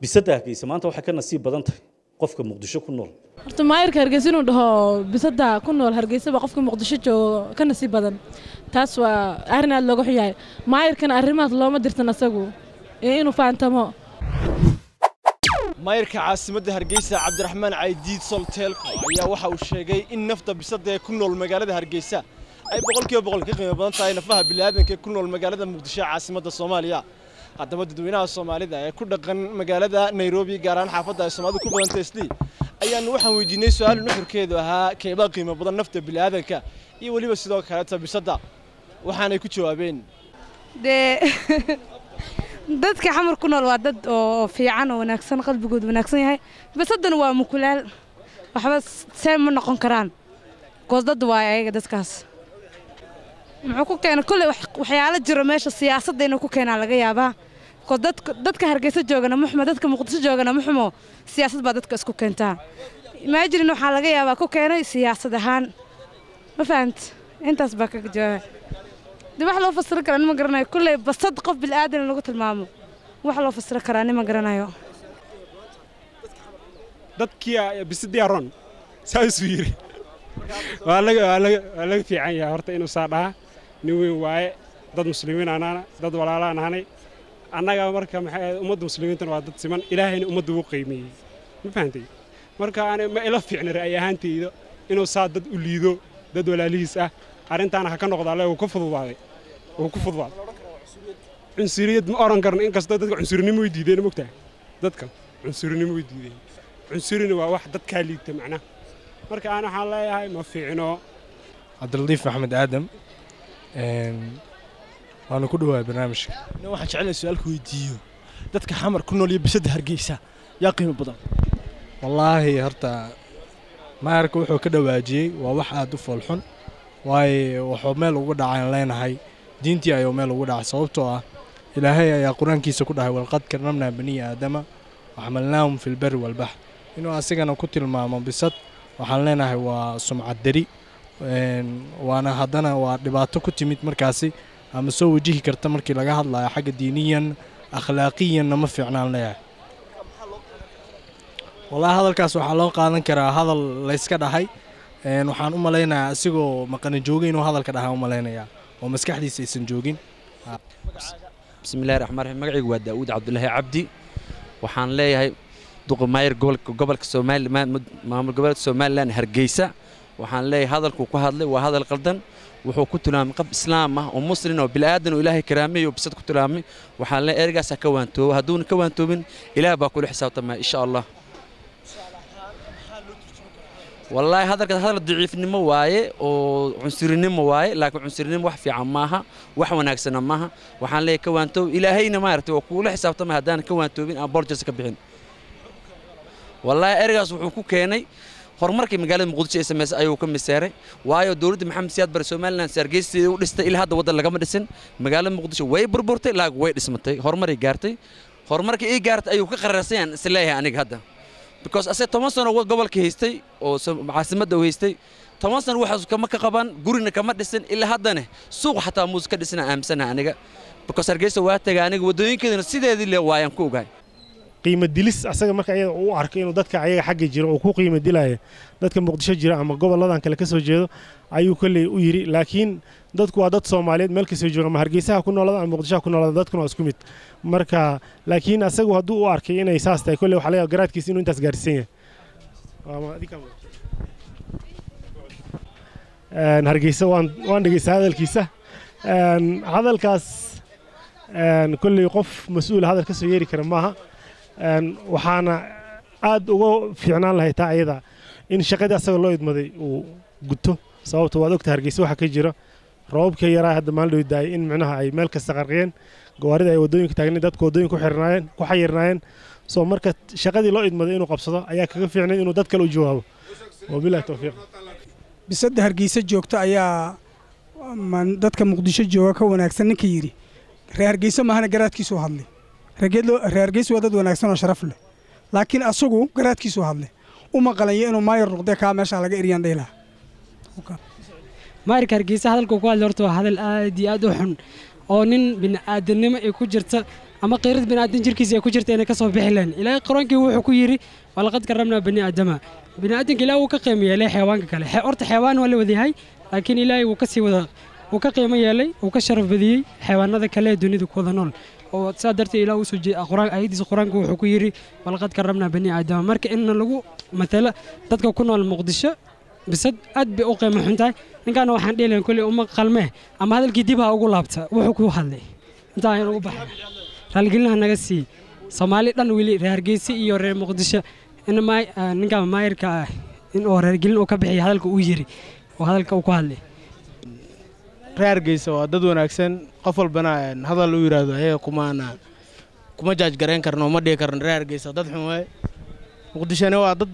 Bisadda Hargeysa maanta waxay ka nasiib badan tahay qofka Muqdisho ku nool. Horta maayirka Hargeysa inuu dhaho bisadda ku nool Hargeysa baa qofka Muqdisho joogo ka nasiib badan, taas waa arrin aad looga xun yahay. Maayirkana arrimahaas looma dirtan asagu ee inuu faantamo. Maayirka caasimadda Hargeysa Cabdiraxmaan Caydiid Solteelko ayaa waxa uu sheegay in nafta bisadda ee ku nool magaalada Hargeysa ay 100% ka qiimo badan tahay nafaha bini'aadanka ee ku nool magaalada Muqdisho ee caasimadda Soomaaliya. Haddaba dadweynaha Soomaalida ee ku dhaqan magaalada Nairobi, gaar ahaan xaafadda ay Soomaalidu ku badan tahay Islii, ayaanu waxaan weydiinay su'aal nuxurkeedu ahaa keebaa qiimo badan, nafta bini'aadanka iyo weliba sidoo kaleeta bisadda, waxaanay ku jawaabeen. Dee dadka Xamar ku nool waa dad oo fiican oo wanaagsan, qalbigoodu wanaagsan yahay. Bisadana waa mukulaal, waxba see ma noqon karaan goos dad waay ayaga. Dadkaas muxuu ku keenay? Kolley waxyaalo jiro meesha siyaasadda inuu ku keenaa laga yaabaa. Koos dadka Hargeysa joogana muxumo, dadka Muqdisho joogana muxumo, siyaasad baa dadka isku keentaa. Imagine, waxaa laga yaabaa ku keenay siyaasad ahaan. Ma fahamt? Intaas baa kaga jawaabay. De wax loo fasiri karaa nima garanayo. Kolley basad qof bilaadan lagu tilmaamo wax loo fasiri karaa nima garanayo. Dadkii bisadii aroon saasuu yidhi, waa laga fiican yahay horta inuu saa dhaha. Nin weyn waaye, dad muslimiin anaana, dad walaalaan ahanay annaga. Marka maxay ahayd, ummadda muslimiintana waa dad siman, Ilaahayna ummadda wuu qiimeeyey. Ma fahantay? Marka ani ma ila fiicna ra'yi ahaantayda inuu saa dad u liido, dad walaalihiis ah. Arrintaana ha ka noqdo alle, wuu ka fududaaday, wuu ku fududaaday. Cunsuriyad ma oran karno, inkastoo dadka cunsurinimo way diideen. Mogtahay, dadka cunsurinimo way diideen, cunsurina waa wax dadkaa liigta macnaha. Marka aan waxaan leeyahay ma fiicno. Cabdilatiif Maxamed Aadam, waanu ku dhawahay barnaamijka. Nin waxaan jecelahay su'aalku weydiiyo: dadka Xamar ku nool iyo bisadda Hargeysa yaa qiimo badan? Wallaahi horta maayarka wuxuu ka dhawaajiyey waa wax aada u foolxun, waayo wuxuu meel ugu dhacaan leenahay diintii ayuu meel ugu dhacay, sababtoo ah Ilaahay ayaa Qur-aankiisa ku dhahay: "Walaqad karamnaa banii Aadama waxamalnaahum fi lbari walbaxr." Inuu asigana ku tilmaamo bisad, waxaan leenahay waa sumcad dari, waana haddana waa dhibaato ku timid markaasi ama soo wajihi karta markii laga hadlayo xagga diiniyan, akhlaaqiyanna ma fiicnaan leeyahay. Wallaahi hadalkaas waxaa loo qaadan karaa hadal layska dhahay. Waxaan u malaynayaa asigoo maqana joogay inuu hadalka dhahaa u malaynayaa oo maskaxdiisa aysan joogin. Bismillahi raxmaan raxiim. Magacaygu waa Daa'uud Cabdulaahi Cabdi. Waxaan leeyahay duqa maayir gobolka Soomaali, maamul goboleedka Somaliland, Hargeysa, waxaan leeyahay hadalkuu ku hadlay waa hadal qaldan. Wuxuu ku tilmaamay qof islaam ah oo muslim oo bilaadan oo Ilaahay karaameeyey oo bisad ku tilmaamay. Waxaan leeyahay ereygaas ha ka waantoobo. Hadduuna ka waantoobin, Ilaah baa kula xisaabtamaya, insha Allah. Wallaahi hadalkaas hadal daciifnimo waaye oo cunsurinimo waaye, laakiin cunsurinimo wax fiican maaha, wax wanaagsana maaha. Waxaan leeyahay ka waantoob, Ilaahayna maaragtay oo kuula xisaabtamaya haddaan ka waantoobin aan borjas ka bixin. Wallaahi ereygaas wuxuu ku keenay horumarkii magaalada Muqdisho ay samaysay ayuu ka miseeray, waayo dowladda Maxamed Siyaad Bare Somaliland Hargeysa u dhistay, ilaa hadda waddan lagama dhisin. Magaalada Muqdisho way burburtay laakiin way dhismatay, horumaray gaartay. Horumarkii ii gaartay ayuu ka qararsan yaan is leeyahay aniga hadda, because ase 10 sano gobolka haystay oo caasimadda uu haystay, 10 sano waxaas kama ka qaban, gurina kama dhisin, ilaa haddana suuq xataa muus ka dhisina aaminsanaha aniga, because Hargeysa waa tagay aniga, waddooyinkeedana sideedii le waayaan ku ogahay. Qiimo dilis asaga marka ayaga uu arko inuu dadka ayaga xagga jiro uu ku qiimo dilaya dadka Muqdisho jira ama goboladan kale ka soo jeedo ayuu kolley u yidhi. Laakiin dadku waa dad Soomaaliyeed meel kasoo jooga, ama Hargeysaha ku noolada ama Muqdishoha ku noolada, dadkuna waa isku mid. Marka laakiin asagu hadduu u arkay inay saas tahay, kolley waxaa laga yaaba garaadkiisa inuu intaas gaarsiisan yahay. Hargeysa waan dhegeystaa hadalkiisa. Hadalkaas kolley qof mas-uul hadal ka soo yeeri kara maaha. Waxaana aad uga fiicnaan lahay taa ayada in shaqadii asaga loo idmaday uu guto, sababto waad ogta Hargeysa waxa ka jira. Roobabka yaraa hadda maalin dhow daayay in micnaha ay meel kasta qarqiyeen, gawaarida ay waddooyinka taagnayd, dadka waddooyinka ku xirnaayeen, ku xayirnaayeen. Soo marka shaqadii loo idmaday inuu qabsado ayaa kaga fiicnayd inuu dad kale u jawaabo. Wabillahi tawfiiq. Bisadda Hargeysa joogta ayaa dadka Muqdisho jooga ka wanaagsan ninka yidhi reer Hargeysa maahana, garaadkiisuu hadlay. Reer Hargeysa waa dad wanaagsan oo sharaf leh, laakiin asagu garaadkiisuu hadlay. Uma qalanyo inuu maayar noqdee, kaa meesha laga eriyaan dhihi lahaa. Maayarka Hargeysa hadalka ku hadlay horta waa hadal aad iyo aad u xun oo nin bini'aadanimo ay ku jirta Ama qiirad bini'aadan jirkiisa ay ku jirta inay ka soo bixi lahayn. Ilaahay Qur-aankii wuxuu ku yidhi: "Walaqad karamnaa bani aadama." Bini'aadanka Ilaahay wuu ka qiimo yeelay xayawaanka kale. Horta xayawaan waa la wadayahay, laakiin Ilaahay wuu ka sii wada, wuu ka qiimo yeelay, wuu ka sharaf badiyey xayawaanada kale ee dunida ku wada nool, oo saa darteed Ilaah usoo quraan aayadiisa Qur-aanku wuxuu ku yidhi: "Walaqad karamnaa bani aadama." Marka in lagu matalo dadka ku nool Muqdisho bisad, aad bay u qiimo xun tahay. Ninkaana waxaan dhihi lahayn kolley uma qalmee, ama hadalkii dib ha ugu laabta wuxuu ku hadlay. Intaa ayaan ugu baxay. Raaligelinaha naga sii Soomaali dhan, weli reer Hargeysa iyo reer Muqdisho, in ninka maayirka ah in uu raaligelin uu ka bixiyo hadalka uu yiri oo hadalka uu ku hadlay. Reer Hargeysa waa dad wanaagsan. Qof walbana hadal uu yidhaahdo ayaga kumaana kuma jaaj garayn karno, ma dhihi karno reer Hargeysa dad xun waaye. Muqdishona waa dad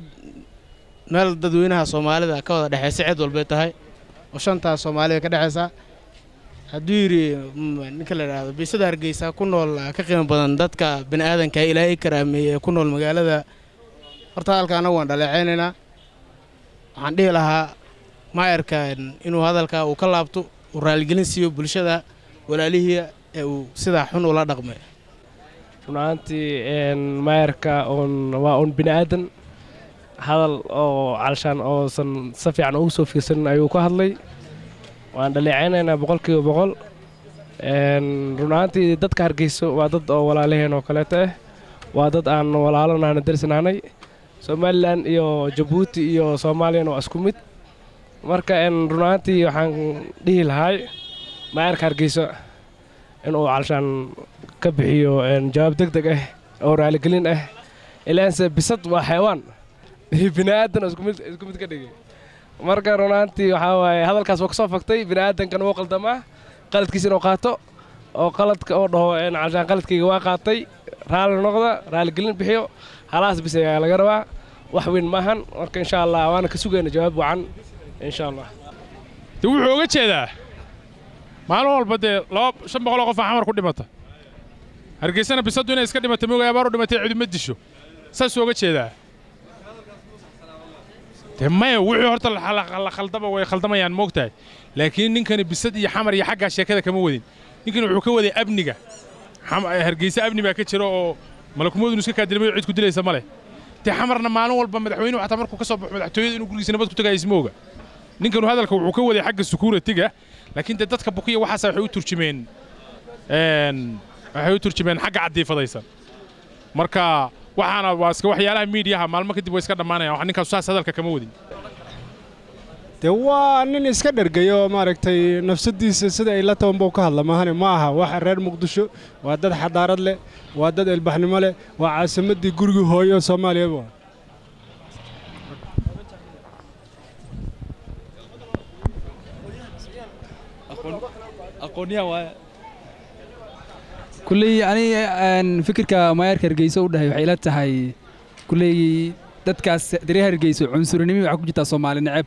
meel dadweynaha Soomaalida ka wada dhexeysa, cid walbay tahay oo shantaas Soomaalida ka dhexeysa. Hadduu yidhi ninka la idhaahdo bisada Hargeysa ku nool ka qiimo badan dadka bini'aadanka Ilaahay karaameeyey ee ku nool magaalada, horta hadalka annagu waan dhaleecaynaynaa. Waxaan dhihi lahaa maayarka inuu hadalka uu ka laabto, uu raaligelin siiyo bulshada walaalihii ee uu sidaa xun ula dhaqmay. Run ahaantii, maayarka uun waa uun bini aadan. Hadal oo calshaan oosan si fiican ugu soo fiirsanin ayuu ku hadlay. Waan dhaleecaynaynaa 100%. Run ahaantii, dadka Hargeyso waa dad oo walaalaheen oo kaleeto ah, waa dad aan walaalanaana darsanaanay. Somalilan iyo Jabuuti iyo Soomaaliyana waa isku mid. Marka run ahaantii waxaan dhihi lahaay maayarka Hargeyso inuu calshaan ka bixiyo jawaab deg deg ah oo raaligelin ah, ilaanse bisad waa xayawaan iyo bini aadan oo isku mid ka dhigay. Marka run ahaantii waxaa waaye hadalkaas waa kasoo faktay. Bini aadankana wuu qaldamaa, qaladkiisa inuu qaato oo qaladka oo dhaho calshaan qaladkayga waa qaatay, raalli noqda, raaligelin bixiyo, halaas bis ayaa laga rabaa, wax weyn maahan. Marka insha Allah waana ka sugayna jawaab wacan insha Allah. De wuxuu oga jeedaa maalin walba dee laba 500 oo qof aa Xamar ku dhimata, Hargeysana bisaddu inay iska dhimata moogay, abaar u dhimatay, cidi ma disho, saasuu oga jeedaa. Dee maya, wuxuu horta la khaldaba way khaldamayaan, moogtahay, laakiin ninkani bisad iyo Xamar iyo xaggaa sheekada kama wadin. Ninkani wuxuu ka waday amniga. Hargeysa amni baa ka jira oo malakumoodunu iska kaadilmayo, cid ku dilaysa ma leh. Dee Xamarna maalin walba madaxweynuhu xataa markuu ka soo baxo madaxtooyada inuu gurigiisa nabad ku tagayo isma oga. Ninkanu hadalka wuxuu ka waday xagga security-ga, laakiin dee dadka bukiya waxaasa waxay u turjumeen xagga cadiifadaysan. Marka waxaana waa iska waxyaalaha miidiyaha, maalmo kadib way iska dhammaanayaan. Wax ninkaasu saas hadalka kama wadin. Dee waa nin iska dhergayo, maaragtay, nafsadiisa sida ay la taban buu ka hadla maahane ma aha. Waxa reer Muqdisho waa dad xadaarad leh, waa dad ilbaxnimo leh, waa caasimaddii gurigii hooyo Soomaaliyaba. Aqoonyahan waaye. Kulley ani fikirka maayarka Hargeysa u dhahay waxay ila tahay kulley dadkaas reer Hargeysa cunsurinimo waxaa ku jirtaa, Soomaali neceb.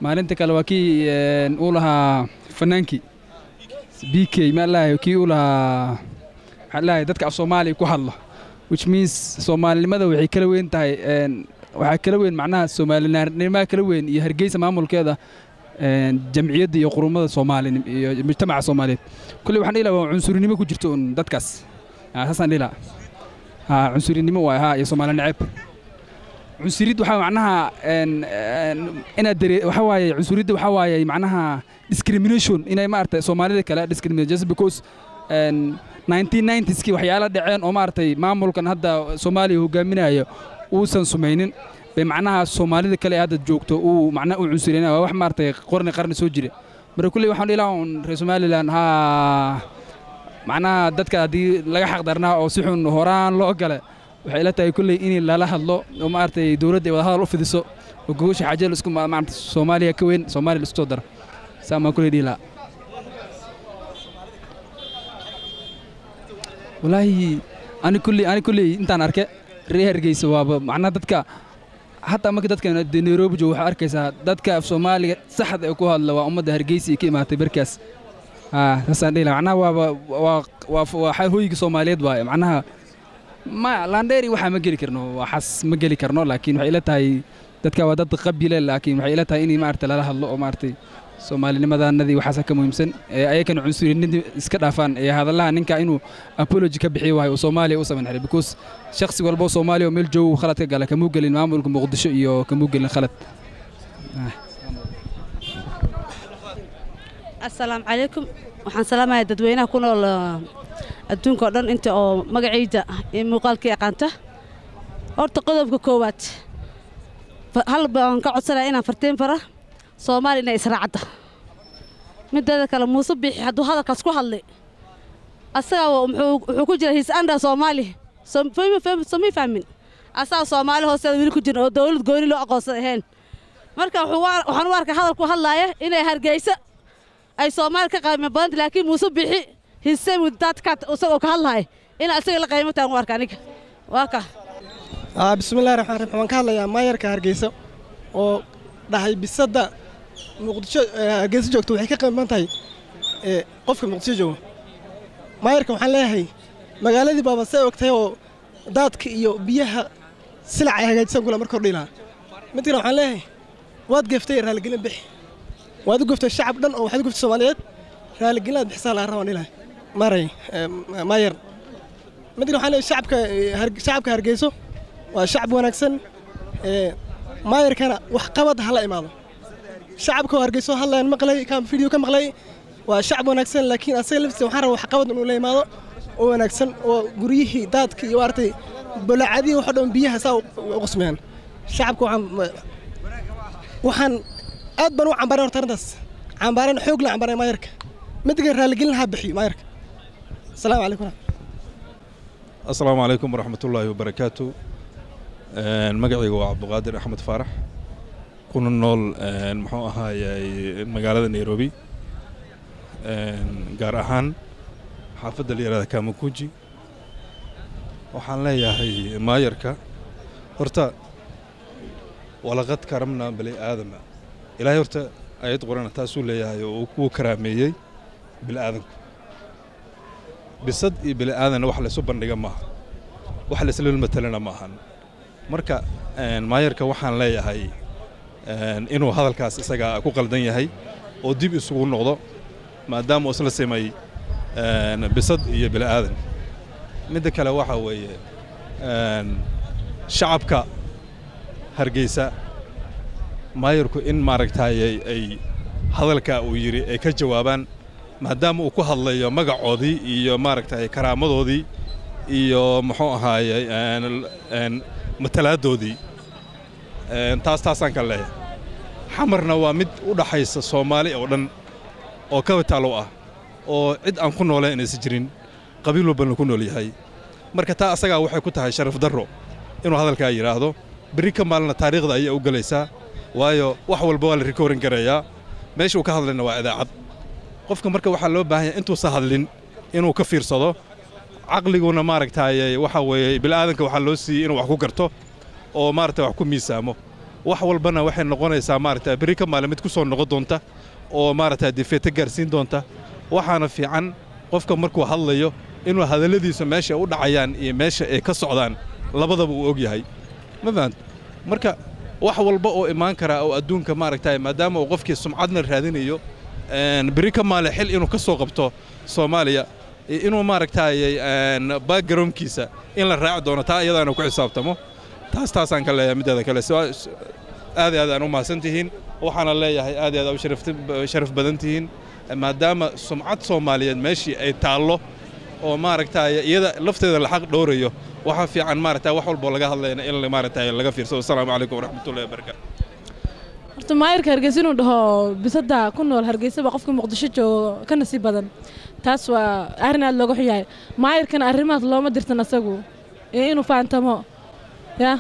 Maalinta kale waa kii uu lahaa fanaankii BK maa lahay, kii uu lahaa waxaan lahay dadka af Soomaaliya ku hadlo, which means Soomaalinimada waxay kala weyn tahay, waxaa kala weyn macnaha Soomaalinimada kala weyn iyo Hargeysa maamulkeeda, jamciyadda iyo qurumada Soomaali iyo mujtamaca Soomaaliyeed. Kulley waxaan dhihi lahaa waa cunsurinimo ku jirto un dadkaas. Saasaan dhihi lahaa. Ha, cunsurinimo waay, ha, iyo Soomaali neceb. Cunsurid waxaa macnaha inaad dare waxaa waaye, cunsuridda waxaa waaye macnaha discrimination, inay maaragtay Soomaalida kale discriminate just because 1990skii waxyaala dhaceen oo maaragtay maamulkan hadda Soomaaliya hogaaminayo uusan sumaynin bay macnaha Soomaalida kale ee hadda joogto uu macnaha u cunsurinaya. Waa wax maaragtay qarni qarni soo jira. Marka kulley waxaan dhihi lahaa un reer Somaliland ha macnaha dadka haddii laga xaqdarnaa oo si xun horaan loo gale, waxay ila tahay kulley in lala hadlo oo maaragtay dowladda ay wadahadal u fidiso oo gogosha xaajada la isku maaragtay Soomaaliya ka weyn, Soomaaliya la isku soo daro. Saa maan kulley dhihi lahaa. Walaahi ani kulley intaan arke reer Hargeysa waaba macnaha dadka hataa marka dadka dee Nairobi joogo waxaa arkaysaa dadka af Soomaaliga saxda ee ku hadla waa ummadda Hargeysa ay ka imaatay barkaas. Haa, saasaan dhihi lahaa. Macnaha waaba waa hoyga Soomaaliyeed waaye. Macnaha ma landheeri waxaa ma geli karno, waxaas ma geli karno, laakiin waxay ila tahay dadka waa dad qabile, laakiin waxay ila tahay in maaragtay lala hadlo oo maaragtay Soomaalinimadanadii waxaasa ka muhiimsan ee ayakana cunsurinidii iska dhaafaan ee hadallaha ninka inuu apology ka bixiyo waayo uu Soomaaliya u samayn xiray, because shakhsi walba oo Soomaaliya oo meel joogo uu khalad ka gala kamuu gelin maamulka Muqdisho iyo kamuu gelin khalad. Asalaamu calaykum. Waxaan salaamayaa dadweynaha ku nool adduunka oo dhan, inta oo magacayda iyo muuqaalkii aqaanta. Horta qodobka koowaad, hal baan ka codsanaya inaan fartiin fara Soomaali inay israacadda. Mideeda kale, Muuse Biixi hadduu hadalkaas ku hadlay, asagaa wuxuu ku jira his under Soomaali. Somi fahmin, asagaa Soomaali hoosteeda weli ku jirin oo dowlad gooni loo aqoonsan ahayn. Marka waxaan u arkaa hadalku hadlaaya inay Hargeysa ay Soomaali ka qiimo badanta, laakiin Muuse Biixi his same with that cat isagoo ka hadlaaya in asaga la qiimo tahan u arka aniga waa ka. Bismillahi raxmaan raxiim. Waxaan ka hadlayaa maayarka Hargeysa oo dhahay bisadda Muqdisho Hargeysa joogto waxay ka qiimo badan tahay qofka Muqdisho jooga. Maayarka waxaan leeyahay, magaaladii baaba see og tahay oo daadka iyo biyaha silac ay hagaajisan kula marka hor dhihi lahaa. Mid kale waxaan leeyahay, waad geftay, raaligelin bixi. Waad u geftay shacab dhan oo waxaad u geftay Soomaaliyeed, raaligelin aad bixisaa laga rabaan dhihi lahaa maray maayar. Mid kale waxaan leeyahay, shacabka Hargeyso waa shacab wanaagsan, maayarkana wax qabad ha la imaado. Shacabka oo Hargeyso hadlayaan maqlay, ka video ka maqlay, waa shacab wanaagsan, laakiin asaga laftiisa waxaan rabaa wax qabad inuu la imaado oo wanaagsan, oo guryihii daadka iyo maaragtay bolaacadihii wax oo dhan biyaha saa u qusmayaan. Shacabka waxaan aad baan u cambaareen horta arrintaas, cambaareen xoog la cambaareen maayarka. Mid kale, raaligelin ha bixiyo maayarka. Asalaamu calaykum. Asalaamu calaykum waraxmatullaahi wabarakaatu. Magacayga waa Cabduqaadir Axmed Faarax, kuna nool muxuu ahaayey magaalada Nairobi, gaar ahaan xaafadda la yidhahda Kamakunji. Waxaan leeyahay maayarka horta, walaqad karamnaa bani aadama, Ilaahay horta ayad qorana taasuu leeyahay oo uu kuu karaameeyey bini aadanku. Bisad iyo bini aadanna wax laysu bandhiga maaha, wax laysla matalana ma ahan. Marka maayarka waxaan leeyahay inuu hadalkaas isaga ku qaldan yahay oo dib isugu noqdo, maadaama uu isla simay bisad iyo bini aadan. Midda kale waxa weeye, shacabka Hargeysa maayarku in maaragtay ay hadalka uu yidhi ay ka jawaabaan, maadaama uu ku hadlayo magacoodii iyo maaragtay karaamadoodii iyo muxuu ahaayey matalaadoodii. Taasaan ka leeyahay. Xamarna waa mid u dhaxaysa Soomaali oo dhan oo capital u ah, oo cid aan ku nooleen inaysan jirin, qabiil walbana ku nool yahay. Marka taa asagaa waxay ku tahay sharaf darro inuu hadalkaa yidhaahdo. Berri ka maalina taariikhda ayaa u gelaysaa, waayo wax walba waa la rikoorin garayaa. Meesha uu ka hadlayna waa idaacad. Qofka marka waxaa loo baahan yahay intuusan hadlin inuu ka fiirsado. Caqliguna maaragtay waxa weeye bilaadanka waxaa loo siiyey inuu wax ku garto oo maaragtay wax ku miisaamo. Wax walbana waxay noqonaysaa maaragtay berri ka maalin mid ku soo noqon doonta oo maaragtay difeete gaarsiin doonta. Waxaana fiican qofka markuu hadlayo inuu hadalladiisa meesha u dhacayaan iyo meesha ay ka socdaan labadaba uu og yahay, ma fahant? Marka wax walba oo imaan karaa oo adduunka maaragtay, maadaama uu qofkii sumcadna raadinayo berri ka maalin xil inuu ka soo qabto Soomaaliya, inuu maaragtay backgroundkiisa in la raaci doono, taa iyadaana ku xisaabtamo. Taasaan ka leeyahay. Mideeda kale, aad iyo aad aan u mahadsan tihiin. Waxaana leeyahay aad iyo aad u sharaf badan tihiin, maadaama sumcad Soomaaliyeed meeshii ay taallo oo maaragtay iyada lafteeda la xaq dhowrayo. Waxaa fiican maaragtay wax walboo laga hadlayna in maaragtay laga fiirsado. Asalaamu calaykum waraxmatullahi wabarakaatu. Horta maayarka Hargeysa inuu dhaho bisada ku nool Hargeysa baa qofka Muqdisho joogo ka nasiib badan, taas waa arrin aad looga xun yahay. Maayarkana arrimahaas looma dirtan asagu ee inuu faantamo ya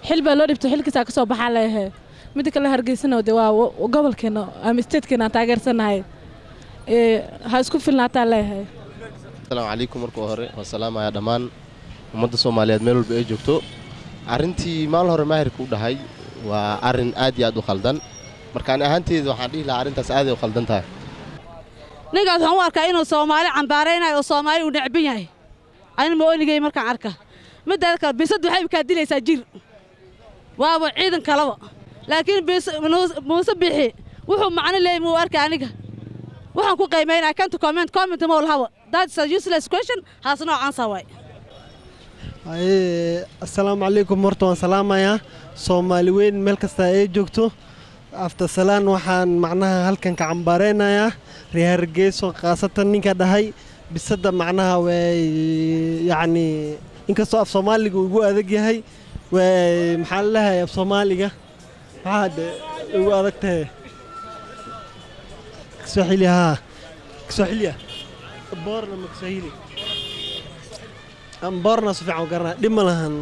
xil baa loo dhibto, xilkiisaa ka soo baxaa leeyahay. Midda kale, Hargeysana de waa gobolkeena ama statekeena aan taageersanahay, ha isku filnaataa leeyahay. Asalaamu calaykum. Marka hore waan salaamayaa dhammaan ummadda Soomaaliyeed meel walba ay joogto. Arrintii maalin hore maahirka u dhahay waa arrin aad iyo aad u khaldan. Marka ani ahaanteeda waxaan dhihi lahaa arrintaas aad ay u khaldan tahay. Ninkaas waxaan u arkaa inuu Soomaali cambaaraynayo oo Soomaali uu necban yahay. Ani ma oligay markaan arka. Mideeda kale, bisad waxay kaa dilaysaa jir, waaba ciidan kalaba, laakiin Muuse Bixi Wuxuu macno leeyahay muu arkay aniga. Waxaan ku qiimeynaa can't comment, comment ma lahaba. That's a useless question, has no answer waay. Assalaamu calaykum. Horta waan salaamayaa Soomaali weyn meel kasta ay joogto. After salaan, waxaan macnaha halkan ka cambaareynayaa reer Hargeyso, khaasatan ninka dhahay bisadda macnaha way, yacni inkastoo af Soomaaliga uu igu adag yahay, way maxaa la dhahay, af Soomaaliga maxaa de igu adag tahay? Kiswahili, haa, Kiswahilia borna ma Kiswahili borna si fiican u garanaa, dhib ma lahan.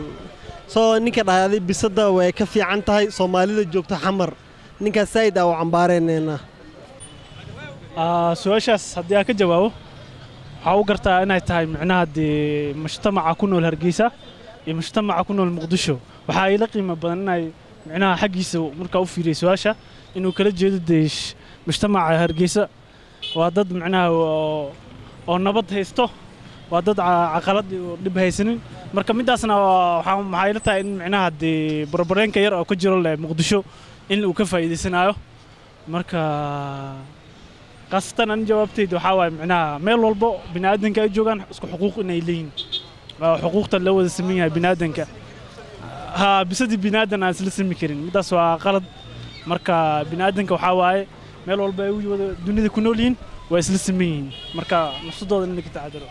Soo ninka dhahay aday bisadda way ka fiican tahay Soomaalida joogta Xamar, ninkaas saaid aa u cambaareynayna. Su-aashaas haddii aan ka jawaabo, waxaa u gartaa inay tahay micnaha dee mujtamaca ku nool Hargeysa iyo mujtamaca ku nool Muqdisho waxaa ila qiimo badan inay micnaha xaggiisa markaa u fiiriyay su-aasha inuu kala jeedo dee mujtamaca Hargeysa waa dad micnaha oo nabad haysto, waa dad caqalad iyo dhib haysanin. Marka midaasna waxaa maxay ila tahay in micnaha dee barbareenka yar oo ka jiro leh Muqdisho in uu ka faa'iidaysanayo. Marka khaasatan an jawaabtayda waxaa waaye micnaha meel walbo bini'aadanka ay joogaan isku xuquuq inay leeyihiin, oo xuquuqta la wada siman yahay bini'aadanka. Ha bisadii bini'aadan aan isla simi karin, midaas waa qalad. Marka bini'aadanka waxaa waaye meel walba ay u wada dunida ku nool yihiin waa isla siman yihiin, marka nafsadooda in laga taxadaro.